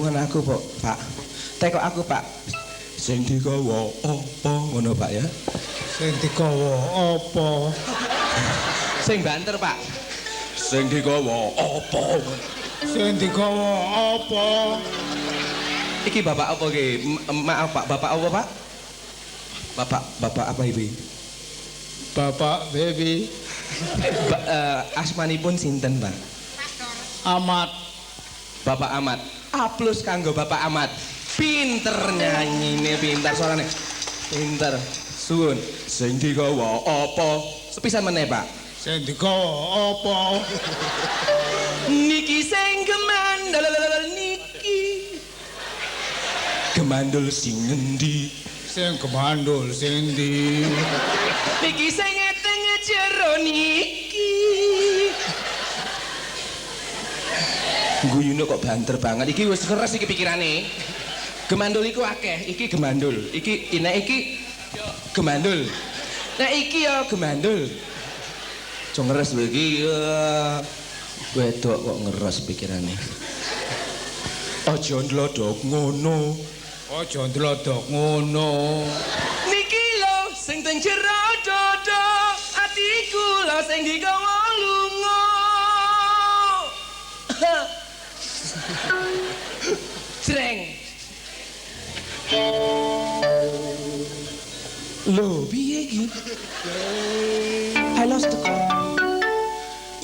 Tulungan aku, Pak. Pak. Tekok aku, Pak. Sing digawa apa ngono, Pak ya? Sing digawa apa? Sing banter, Pak. Sing digawa apa? Sing digawa apa? Iki bapak apa iki? Maaf, Pak. Bapak apa, Pak? Bapak apa iki? Bapak Baby. Asmanipun sinten, Pak? Ahmad. Bapak Ahmad. A plus kanggo Bapak Ahmad. Pinter nyanyine, pinter suarane. Pinter. Suwun. Sing digawa apa? Sepisan meneh, Pak. Sing digawa apa? Niki sing gemandul niki. Gemandul sing ngendi? Sing gemandul sing ndi? Niki sing teng jero niki. Guyune kok banter banget. Iki wis keras iki pikirane. Gemandul iku akeh, iki gemandul, iki nek iki gemandul. Nek iki ya gemandul. Aja ngeres lho iki. Wedok kok ngeres pikirane. Aja ndlodok ngono. Aja ndlodok ngono. Niki lho sing teng jero dodo, atiku lho sing digawa lunga. Jreng. Lho, piye iki? I lost the call.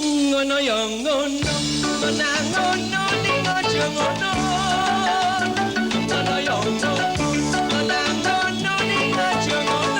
Ngono ya ngono, ngono ngono ning aja ngono. Ngono ya ngono, ngono ngono ning aja ngono.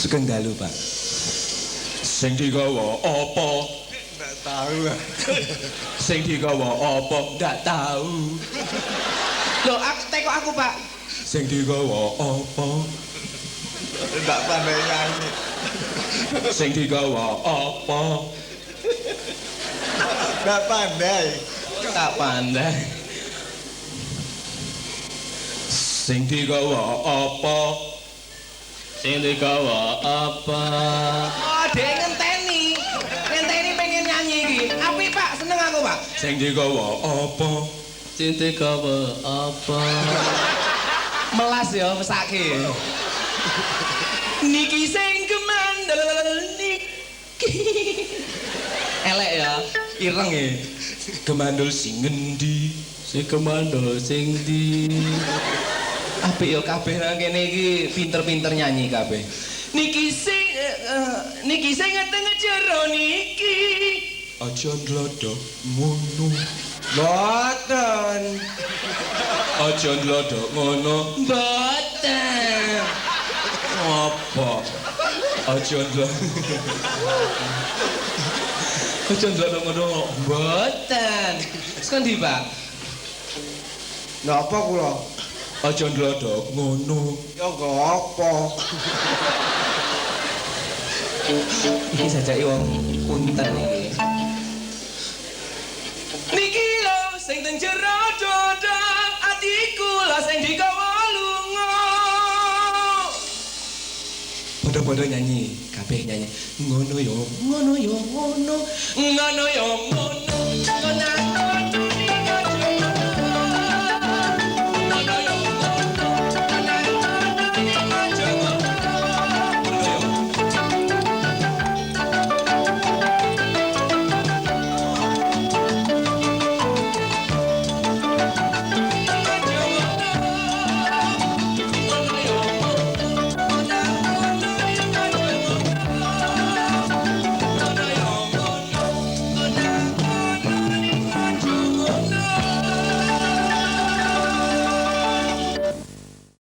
Sugeng dalu, Pak. Sing digawa apa? Ndak tahu. Sing digawa apa? Ndak tahu. Lho, aku tekok aku, Pak. Sing digawa apa? Ndak pandai nyanyi. Sing digawa apa? Ndak pandai. Tak pandai. Sing digawa apa? Sing digawa apa? Oh, dhek ngenteni. Ngenteni pengen nyanyi iki. Apik, Pak, seneng aku, Pak. Sing digawa apa? Sing digawa apa? Melas ya mesake. Niki sing gemandel niki. Elek ya, ireng ya. Gemandul sing ngendi? Sing gemandul sing ndi? Apik ya kabeh nang kene iki pinter-pinter nyanyi kabeh. Niki sing niki sing teng jero niki. Aja ndlodok ngono. Mboten. Aja ndlodok ngono. Mboten. Apa? Aja ndlodok. Aja ndlodok ngono. Mboten. Wis kondi, Pak? Napa kula? Aja ndlodok ngono. Ya apa? Iki sajake wong punten iki. Niki lho sing teng jero dodo, atiku lho sing digawa lunga. Padha-padha nyanyi, kabeh nyanyi. Ngono yo, ngono yo, ngono. Ngono yo,